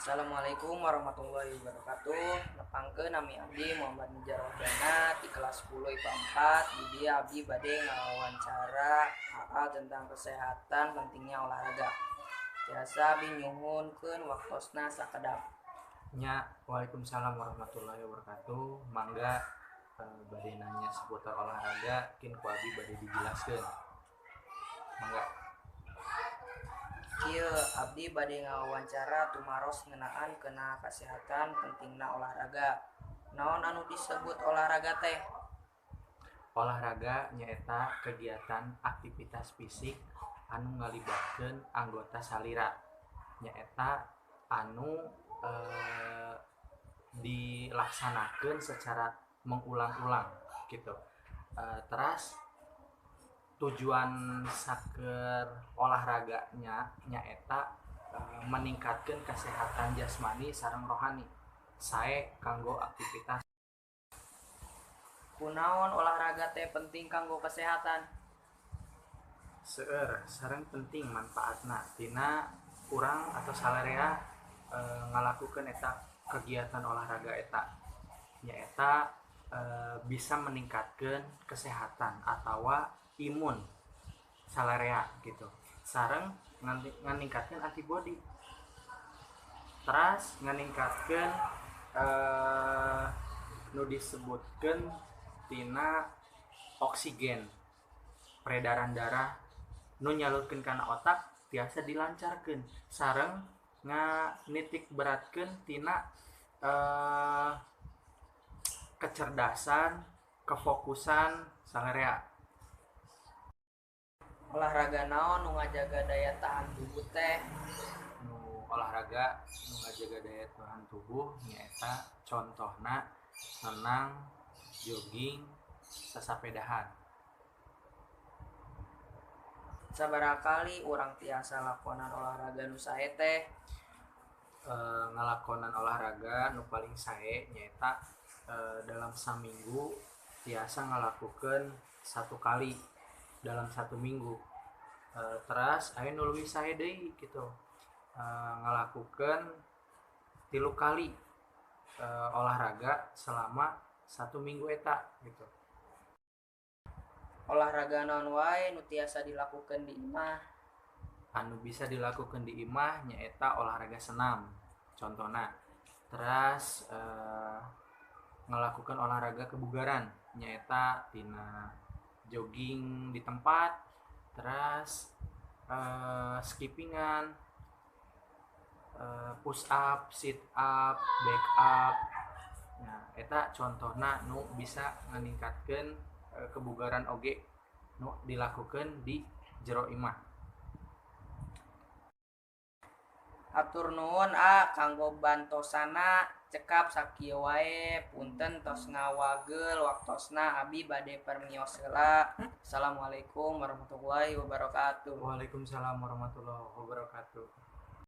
Assalamualaikum warahmatullahi wabarakatuh. Nepangkeun nami abdi Muhammad Nijar Wahdana di kelas 10 IPA 4. Di dieu abdi bade ngawawancara AA tentang kesehatan pentingnya olahraga. Tiasa abdi nyuhunkeun waktosna sakedap. Nya, waalaikumsalam warahmatullahi wabarakatuh. Mangga, bade nanya seputar olahraga, kin ku abi bade dijelaskeun. Mangga. Kieu, abdi bade ngawawancara tumaros ngeunaan kana kasehatan pentingna olahraga. Naon anu disebut olahraga teh? Olahraga nyaeta kegiatan aktivitas fisik anu ngalibatkeun anggota salira. Nyaeta anu dilaksanakeun secara mengulang-ulang gitu. Teras tujuan saker olahraganya nyaeta meningkatkan kesehatan jasmani sareng rohani, sae kanggo aktivitas. Kunaon olahraga teh penting kanggo kesehatan? Seueur sareng penting manfaatna tina urang atau salarea ngalakukeun eta kegiatan olahraga eta, nyaeta bisa meningkatkan kesehatan atau imun salarea gitu, sareng nganingkatkeun antibody, teras nganingkatkeun nu disebutkeun tina oksigen, peredaran darah nu nyalurkeun kana otak tiasa dilancarkeun, sareng nitik beratkeun tina kecerdasan, kefokusan salarea. Olahraga naon nu ngajaga daya tahan tubuh teh? Nu olahraga nu ngajaga daya tahan tubuh nyaeta contohna renang, jogging, sasapedahan. Sabaraha kali urang tiasa lakonan olahraga nu sae teh? Ngalakonan olahraga nu paling sae nyaeta dalam saminggu tiasa ngalakukeun satu kali dalam satu minggu. Teras aya nu leuwih sae deui gitu, ngalakukeun 3 kali olahraga selama satu minggu eta gitu. Olahraga naon wae nu tiasa dilakukeun di imah? Anu bisa dilakukan di imah nyaeta olahraga senam contohna, teras ngalakukan olahraga kebugaran nyaeta tina jogging di tempat, teras skippingan, push up, sit up, back up. Nah, eta contohna nu bisa nganingkatkeun kebugaran oge nu dilakukan di jero imah. Hatur nuhun A kanggo bantosana, cekap sakieu wae, punten tos ngawagel waktosna, abi bade permios heula. Assalamualaikum warahmatullahi wabarakatuh. Waalaikumsalam warahmatullahi wabarakatuh.